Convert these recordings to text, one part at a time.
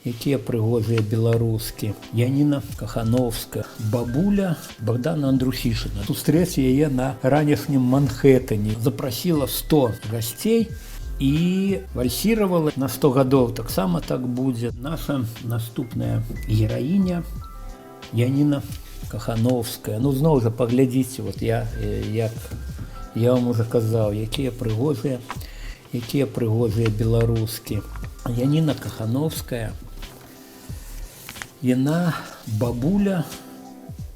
Якія прыгожыя беларускі. Яніна Кахановская, бабуля Богдана Андрусішына. Сустрэць яе на ранішнім Манхэтэне. Запрасіла 100 гасцей і вальсіравала. На 100 гадоў таксама так будзе. Наша наступная гераіня Яніна Кахановская. Ну, зноў жа паглядзіце, вот я, як я вам уже казаў, якія прыгожыя беларускі. Яніна Кахановская, яна бабуля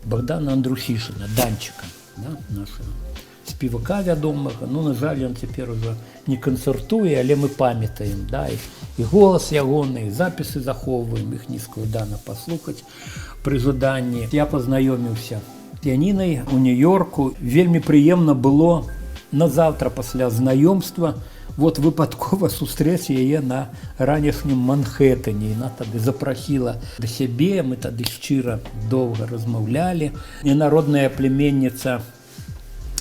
Богдана Андрусішына, Данчыка, да, нашага спевака вядомага. Ну, на жаль, ён цяпер ужо не канцэртуе, але мы памятаем, да, і голас ягоны, і запісы захоўваем, іх не складана паслухаць пры жаданні. Я пазнаёміўся з Янінай у Нью-Йорку. Вельмі прыемна было назаўтра пасля знаёмства вот выпадкова сустрэць яе на ранішнім Манхэтэне. Яна тады запрасіла да сябе, мы тады шчыра доўга размаўлялі. Яна родная племенніца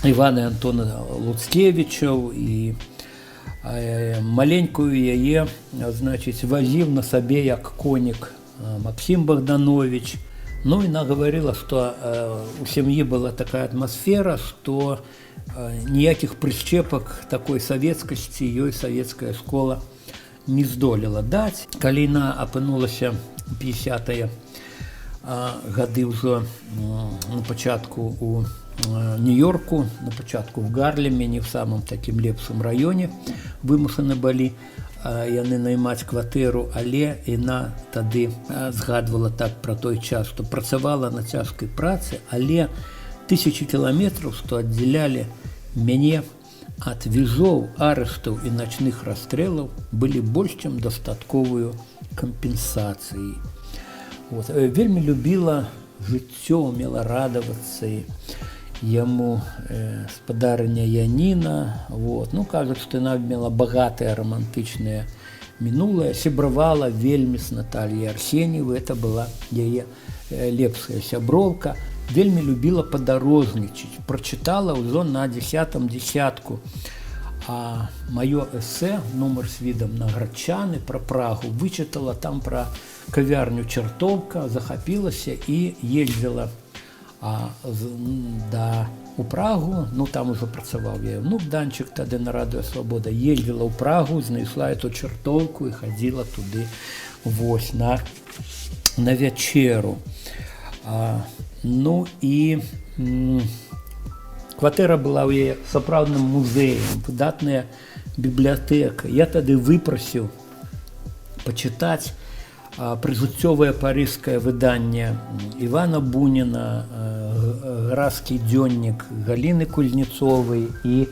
Івана і Антона Луцкевічаў, і маленькую яе, значыць, вазіў на сабе, як конік, Максім Богданович. Ну, яна говорила, что у сям'і была такая атмасфера, что ніякіх прышчэпак такой савецкасці ёй савецкая школа не здолела даць. Калі яна апынулася 50 гады ўжо на пачатку у Нью-Йорку, на пачатку в Гарлеме, не в самым такім лепшым раёне вымушаны былі яны наймаць кватэру, але яна тады згадвала так пра той час, што працавала на цяжкай працы, але тысячи кіламетраў, што аддзялялі мяне ад візоў, арыштаў і начных расстрэлаў, былі больш чым дастатковую кампенсацыяй. Вот. Вельмі любіла жыццё, умела радавацца і яму, спадарыня Яніна. Вот. Ну, кажуць, што яна мела багатае рамантычнае мінулае, сябравала вельмі з Натальяй Арсеньевай, это была яе лепшая сяброўка. Вельмі любіла падарожнічаць, прачытала ўжо на десятом десятку маё эсэ «Нумар с видом на Градчаны» пра Прагу, вычытала там пра кавярню «Чартоўка», захапілася і ездзіла да у Прагу. Ну, там ужо працаваў я, внук Данчык, тады на Радыё Свабода. Ездзіла ў Прагу, знайшла эту «Чартоўку» і хадзіла туды вось на вячэру. Ну і кватэра была ў яе сапраўдным музеем, выдатная бібліятэка. Я тады выпрасіў пачытаць прыжыццёвае парыжскае выданне Івана Буніна, «Граскі дзённік» Галіны Кузнецовай і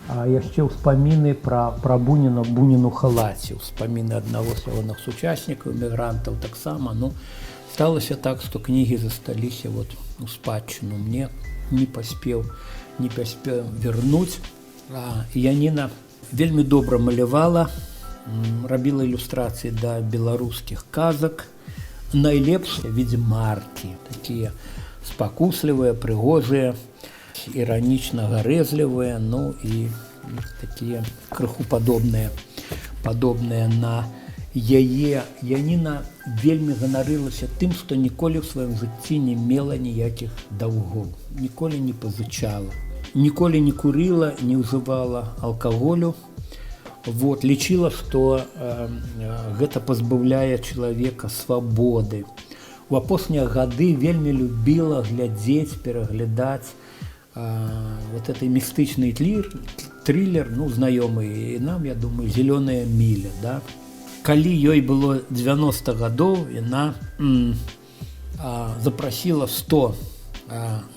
яшчэ ўспаміны пра Буніна, «Бунін у халаце», ўспаміны аднаго з ягоных сучаснікаў, эмігрантаў таксама. Ну, сталася так, што кнігі засталіся вот у спадчыну мне, не паспеў вернуць. Яніна вельмі добра малявала, рабіла ілюстрацыі да беларускіх казак, найлепш ведзьмаркі, такія спакуслівыя, прыгожыя, іранічна гарэзлівыя, ну і такія крыху падобныя на яе. Яніна вельмі ганарылася тым, што ніколі ў сваім жыцці не мела ніякіх даўгоў, ніколі не пазычала, ніколі не курыла, не ўжывала алкаголю. Вот, лічыла, што гэта пазбаўляе чалавека свабоды. У апошнія гады вельмі любіла глядзець, пераглядаць вот этой містычны триллер, ну, знаёмы і нам, я думаю, «Зялёная міля», да? Калі ёй было 90 гадоў, яна запрасіла 100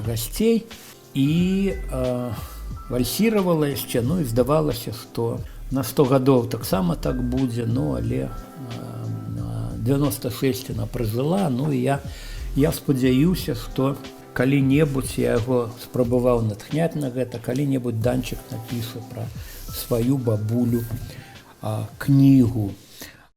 гасцей і вальсіравала яшчэ. Ну і здавалася, што на 100 гадоў таксама так будзе, ну, але 96 яна пражыла. Ну і я спадзяюся, што калі-небудзь, я яго спрабаваў натхняць на гэта, калі-небудзь Данчык напіша пра сваю бабулю кнігу.